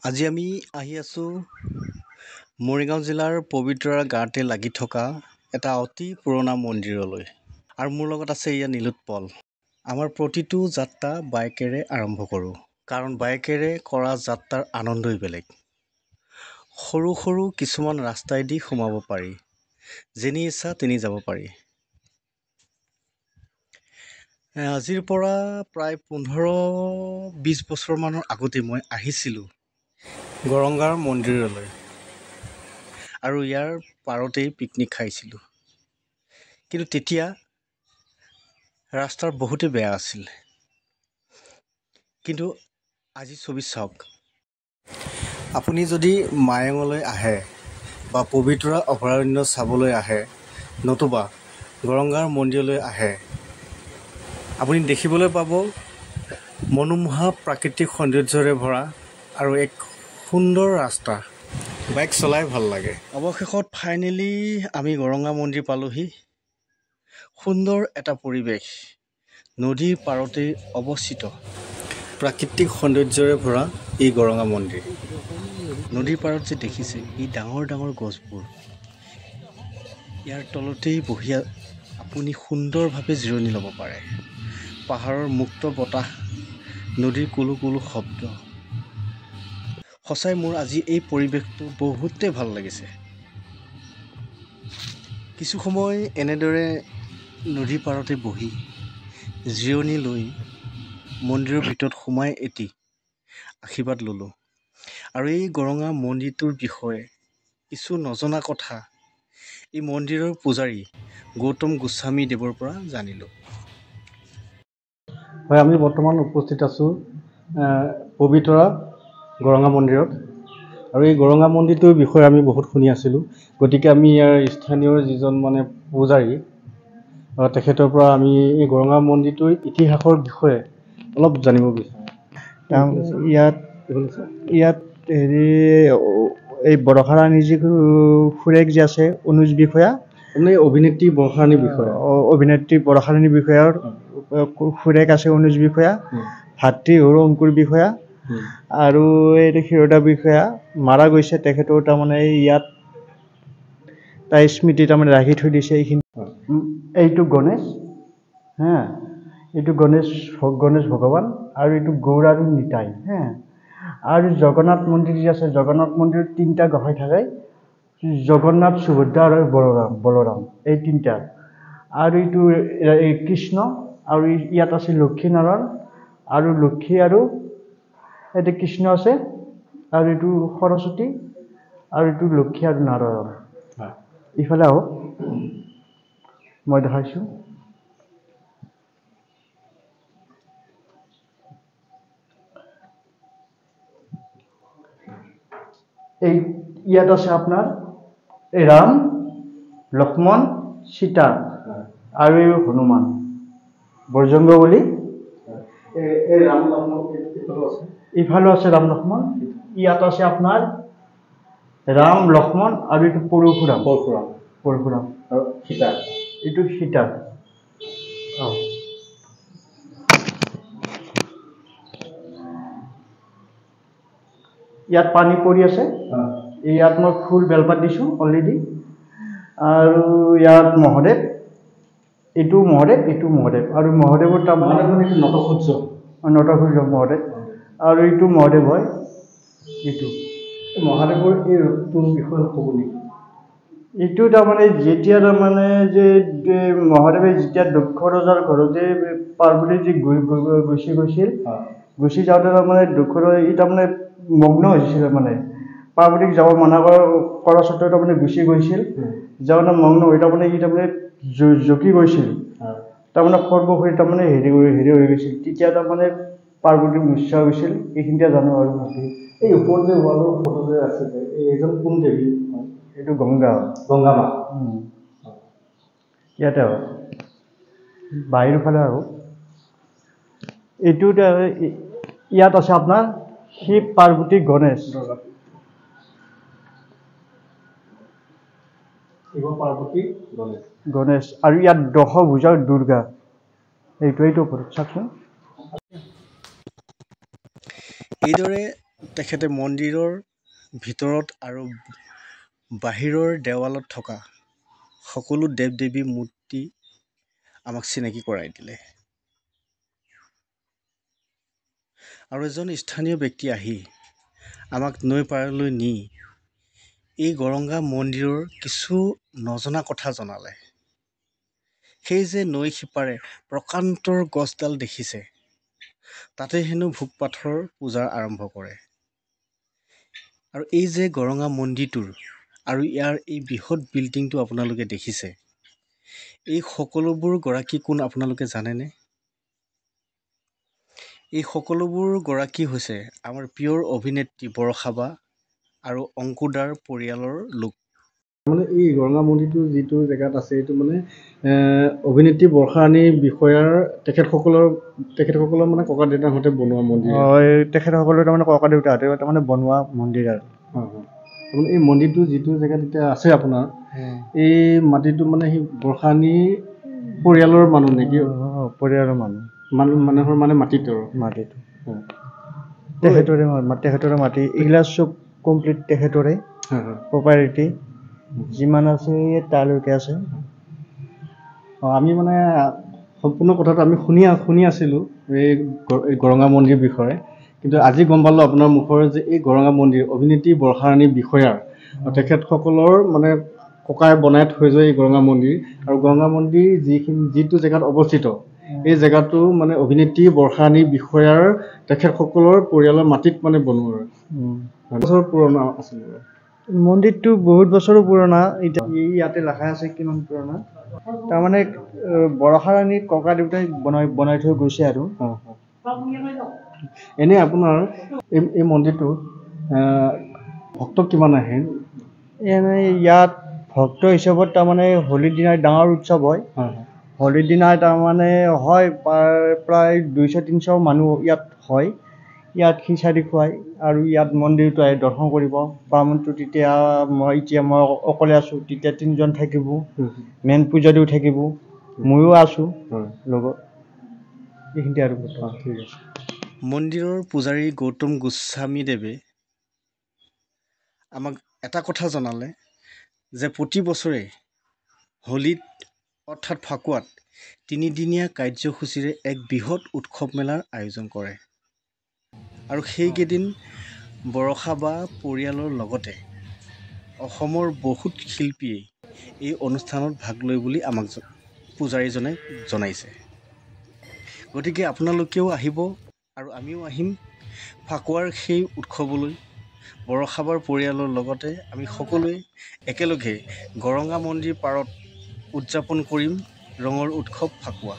আজি আমি আহি আছোঁ মৰিগাঁও জিলাৰ পবিতৰা গাঁৱতে লাগি থকা এটা অতি পুৰণা মন্দিৰলৈ আৰু মোৰ লগত আছে এয়া নীলোৎপল। আমাৰ প্ৰতিটো যাত্ৰা বাইকেৰে আৰম্ভ কৰোঁ, কাৰণ বাইকেৰে কৰা যাত্ৰাৰ আনন্দই বেলেগ। সৰু সৰু কিছুমান ৰাস্তাইদি সোমাব পাৰি, যেনি ইচ্ছা তেনি যাব পাৰি। আজিৰ পৰা প্ৰায় 15-20 বছৰমানৰ আগতে মই আহিছিলোঁ গৰংগাৰ মন্দিৰলৈ আৰু ইয়াৰ পাৰতেই পিকনিক খাইছিলোঁ। কিন্তু তেতিয়া ৰাস্তাৰ বহুতেই বেয়া আছিল। কিন্তু আজি ছবি চাওক, আপুনি যদি মায়ঙলৈ আহে বা পবিতৰা অভয়াৰণ্য চাবলৈ আহে নতুবা গৰংগাৰ মন্দিৰলৈ আহে, আপুনি দেখিবলৈ পাব মনোমোহা প্ৰাকৃতিক সৌন্দৰ্যৰে ভৰা আৰু এক সুন্দৰ ৰাস্তা। বাইক চলাই ভাল লাগে। অৱশেষত ফাইনেলি আমি গৰংগা মন্দিৰ পালোহি। সুন্দৰ এটা পৰিৱেশ, নদীৰ পাৰতেই অৱস্থিত প্ৰাকৃতিক সৌন্দৰ্যৰে ভৰা এই গৰংগা মন্দিৰ। নদীৰ পাৰত যে দেখিছে এই ডাঙৰ ডাঙৰ গছবোৰ, ইয়াৰ তলতেই বহি আপুনি সুন্দৰভাৱে জিৰণি ল'ব পাৰে। পাহাৰৰ মুক্ত বতাহ, নদীৰ কুলু কুলু শব্দ, সঁচাই মোৰ আজি এই পৰিৱেশটো বহুতেই ভাল লাগিছে। কিছু সময় এনেদৰে নদীৰ পাৰতে বহি জিৰণি লৈ মন্দিৰৰ ভিতৰত সোমাই এটি আশীৰ্বাদ ল'লোঁ আৰু এই গৰঙা মন্দিৰটোৰ বিষয়ে কিছু নজনা কথা এই মন্দিৰৰ পূজাৰী গৌতম গোস্বামী দেৱৰ পৰা জানিলোঁ। হয়, আমি বৰ্তমান উপস্থিত আছোঁ পবিতৰা গৰঙা মন্দিৰত আৰু এই গৰঙা মন্দিৰটোৰ বিষয়ে আমি বহুত শুনি আছিলোঁ। গতিকে আমি ইয়াৰ স্থানীয় যিজন মানে পূজাৰী, তেখেতৰ পৰা আমি এই গৰঙা মন্দিৰটোৰ ইতিহাসৰ বিষয়ে অলপ জানিব বিচাৰোঁ। ইয়াত ইয়াত হেৰি এই বৰষাৰাণী যি খুৰেক যে আছে অনুজ বিষয়া, মানে অভিনেত্ৰী বৰষাৰাণী বিষয়া, অভিনেত্ৰী বৰষাৰাণী বিষয়াৰ খুৰেক আছে অনুজ বিষয়া, ভাতৃ হ'ল অংকুৰ বিষয়া আৰু এই ক্ষীৰোদা বিষয়া মাৰা গৈছে। তেখেতৰ তাৰমানে ইয়াত তাই স্মৃতি তাৰমানে ৰাখি থৈ দিছে এইখিনি। এইটো গণেশ, হা, এইটো গণেশ গণেশ ভগৱান আৰু এইটো গৌৰ আৰু নিতাই, হা। আৰু জগন্নাথ মন্দিৰ যি আছে, জগন্নাথ মন্দিৰত তিনিটা গোসাঁই থাকে, জগন্নাথ, সুভদ্ৰা আৰু বলৰাম, এই তিনিটা। আৰু এইটো এই কৃষ্ণ আৰু ইয়াত আছে লক্ষী নাৰায়ণ আৰু লক্ষী আৰু এইটো কৃষ্ণ আছে আৰু এইটো সৰস্বতী আৰু এইটো লক্ষী আৰু নাৰায়ণ। ইফালে আহক, মই দেখাইছোঁ। এই ইয়াত আছে আপোনাৰ এই ৰাম, লক্ষ্মণ, সীতা আৰু এই হনুমান, বজৰংগ বলী। ইফালেও আছে ৰাম লক্ষ্মণ। ইয়াত আছে আপোনাৰ ৰাম, লক্ষ্মণ আৰু এইটো পৰশুৰাম, পৰশুৰাম আৰু সীতা, এইটো সীতা। অঁ, ইয়াত পানী পৰি আছে। ইয়াত মই ফুল বেলপাত দিছোঁ অলৰেডি। আৰু ইয়াত মহাদেৱ, এইটো মহাদেৱ, এইটো মহাদেৱ আৰু মহাদেৱৰ তাৰমানে নটসূৰ্য, নটসূৰ্য মহাদেৱ আৰু এইটো মহাদেৱ হয়। এইটো মহাদেৱৰ এই ৰূপটোৰ বিষয়ে ক'ব নেকি? এইটো তাৰমানে যেতিয়া তাৰমানে যে মহাদেৱে যেতিয়া দক্ষ ৰজাৰ ঘৰতে পাৰ্বতী যি গুচি গৈছিল, গুচি যাওঁতে তাৰমানে দক্ষ ৰজা ই তাৰমানে মগ্ন হৈছিল, মানে পাৰ্বতীক যাব মানা কৰা স্বত্তেও তাৰমানে গুচি গৈছিল। যাওঁতে মগ্ন হৈ তাৰমানে ই তাৰমানে জঁকি গৈছিল, তাৰমানে সৰ্বশৰীৰ তাৰমানে হেৰি হেৰি হৈ গৈছিল। তেতিয়া তাৰমানে পাৰ্বতী মূৰ্ছা গৈছিল। এইখিনিতে জানো আৰু বাকী। এই ওপৰত যে ৱালৰ ফটো যে আছে যে, এইজন কোন দেৱী? এইটো গংগা হয়, গংগা মা। ইয়াতে হয়, বাহিৰৰ ফালে আৰু এইটো ইয়াত আছে আপোনাৰ শিৱ, পাৰ্বতী, গণেশ। শিৱ, পাৰ্বতী, গণেশ, গণেশ আৰু ইয়াত দশভুজা দুৰ্গা। এইটো ওপৰত চাওকচোন। এইদৰে তেখেতে মন্দিৰৰ ভিতৰত আৰু বাহিৰৰ দেৱালত থকা সকলো দেৱ দেৱীৰ মূৰ্তি আমাক চিনাকি কৰাই দিলে। আৰু এজন স্থানীয় ব্যক্তি আহি আমাক নৈ পাৰলৈ নি এই গৰংগা মন্দিৰৰ কিছু নজনা কথা জনালে। সেই যে নৈ সিপাৰে প্ৰকাণ্ড গছডাল দেখিছে, তাতে হেনো ভোগ পাঠৰ পূজাৰ আৰম্ভ কৰে। আৰু এই যে গৰঙা মন্দিৰটোৰ আৰু ইয়াৰ এই বৃহৎ বিল্ডিংটো আপোনালোকে দেখিছে, এই সকলোবোৰ গৰাকী কোন আপোনালোকে জানেনে? এই সকলোবোৰ গৰাকী হৈছে আমাৰ প্ৰিয় অভিনেত্ৰী বৰষা বা আৰু অংকুৰদাৰ পৰিয়ালৰ লোক। মানে এই গৰঙা মন্দিৰটো যিটো জেগাত আছে, এইটো মানে অভিনেত্ৰী বৰ্ষাৰাণী বিষয়াৰ তেখেতসকলৰ মানে ককা দেউতাহঁতে বনোৱা মন্দিৰ। হয়, তেখেতসকলৰ তাৰমানে ককা দেউতাহঁতে তাৰমানে বনোৱা মন্দিৰ আৰু। হয় হয়। তাৰমানে এই মন্দিৰটো যিটো জেগাত এতিয়া আছে আপোনাৰ, এই মাটিটো মানে সেই বৰ্ষাৰাণী পৰিয়ালৰ মানুহ নেকি? পৰিয়ালৰ মানুহ। মানুহৰ মানে মাটিটো আৰু। মাটিটো তেখেতৰে মাটি। এইগিলা চব কমপ্লিট তেখেতৰে প্ৰপাৰ্টি যিমান আছে তালৈকে আছে। আমি মানে সম্পূৰ্ণ কথাটো আমি শুনি আছিলোঁ এই গৰঙা মন্দিৰ বিষয়ে, কিন্তু আজি গম পালোঁ আপোনাৰ মুখৰে যে এই গৰঙা মন্দিৰ অভিনেত্ৰী বৰ্ষাৰাণী বিষয়াৰ তেখেতসকলৰ মানে ককাই বনাই থৈ যোৱা এই গৰঙা মন্দিৰ। আৰু গৰঙা মন্দিৰ যিটো জেগাত অৱস্থিত, এই জেগাটো মানে অভিনেত্ৰী বৰ্ষাৰাণী বিষয়াৰ তেখেতসকলৰ পৰিয়ালৰ মাটিত মানে বনোৱা। বছৰ পুৰণা আছিলে মন্দিৰটো, বহুত বছৰো পুৰণা। এতিয়া ইয়াতে লেখা আছে কিমান পুৰণা। তাৰমানে বৰষাৰাণীৰ ককা দেউতাই বনাই থৈ গৈছে আৰু। এনেই আপোনাৰ এই মন্দিৰটোত ভক্ত কিমান আহে? এনেই ইয়াত ভক্ত হিচাপত তাৰমানে হোলীৰ দিনা ডাঙৰ উৎসৱ হয়। হোলীৰ দিনা তাৰমানে হয় প্ৰায় 200-300 মানুহ ইয়াত হয়। ইয়াত খিচাৰি খুৱায় আৰু ইয়াত মন্দিৰটো আহি দৰ্শন কৰিব। বামুণটো তেতিয়া মই এতিয়া মই অকলে আছোঁ, তেতিয়া তিনিজন থাকিব, মেইন পূজাৰীও থাকিব, ময়ো আছোঁ লগত। এইখিনিতে আৰু। ঠিক আছে। মন্দিৰৰ পূজাৰী গৌতম গোস্বামীদেৱে আমাক এটা কথা জনালে যে প্ৰতি বছৰে হোলীত অৰ্থাৎ ফাকুৱাত তিনিদিনীয়া কাৰ্যসূচীৰে এক বৃহৎ উৎসৱ মেলাৰ আয়োজন কৰে। আৰু সেইকেইদিন বৰষা বা পৰিয়ালৰ লগতে অসমৰ বহুত শিল্পীয়ে এই অনুষ্ঠানত ভাগ লয় বুলি আমাক পূজাৰীজনে জনাইছে। গতিকে আপোনালোকেও আহিব আৰু আমিও আহিম ফাকুৱাৰ সেই উৎসৱলৈ। বৰষাবাৰ পৰিয়ালৰ লগতে আমি সকলোৱে একেলগে গৰঙা মন্দিৰ পাৰত উদযাপন কৰিম ৰঙৰ উৎসৱ ফাকুৱা।